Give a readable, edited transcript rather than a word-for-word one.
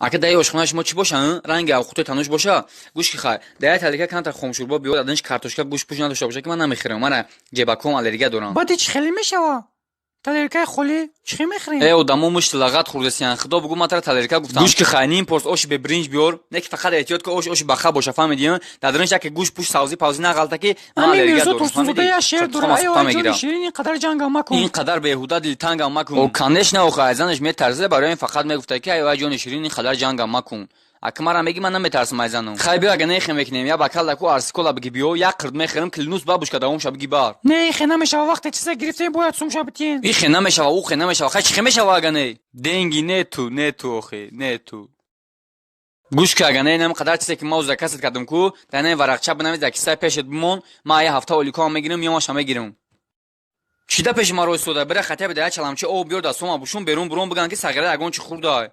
Ака, даи ошхонаи шумо чӣ боша? Ранги авхуте тануш боша. Гӯш ки, хай, дар як тарелка камтар хомшӯрбо биёр, аданиш картошка, гӯшт пӯш надошта боша, ки ман намехӯрам, мана ҷебаком аллергия дорам. Баъди чӣ хеле мешава? Тарелкаи холӣ чӣ хел мехӯрем? Э, одамо мушти лағат хӯрдасиян, худо бугӯ, ман тара тарелка гуфтам. Гӯш ки, хай, ним порс оши бебиринҷ биёр, не ки фақат эҳтиёт ки ош оши баха боша, фаҳмидӣ? Дар даруниш яке гӯшт пӯш, савзӣ павзӣ нағалта, ки ман Ами аллергия Мирзо дорам. Турсунзода Фаҳмидӣ? я шеър дора. Садқом Ай аз ой, ҷони мегирам. ширин, ин қадар ҷангам макун. Ин қадар беҳуда дилтангам макун. О, конечно, охо, аз занаш метарсида, барои ин фақат мегуфта, ки ай ой, ҷони ширин, ин қадар ҷангам макун. Ака, мара меги, ман наметарсам ай занам. Хай, биё, ага нехе мекунем, я бакал даку арсикола биги биё, як қирд мехӯрам, клянусь, бабушка, давомша биги бар. Не, ихе намешава, вақте чизе гирифтем, бояд сумша битиен. Ихе намешава, ухе намешава, хай, чихе мешава, ага не? Деньги нету, нету, охи, нету. Гӯш ки, ага не, инам қадар чизе ки ма заказать кардам ку, дар ин варақча бинавис, дар кисаи пешет бимон, ман я ҳафта оликоам мегирам, меомаша мегирам. Чида пеши маро истода? Бира, хатя бида, як чаламчи об биёр, дастомам бушун, берун бурон, биган, ки сағира ягон чи хӯрдай.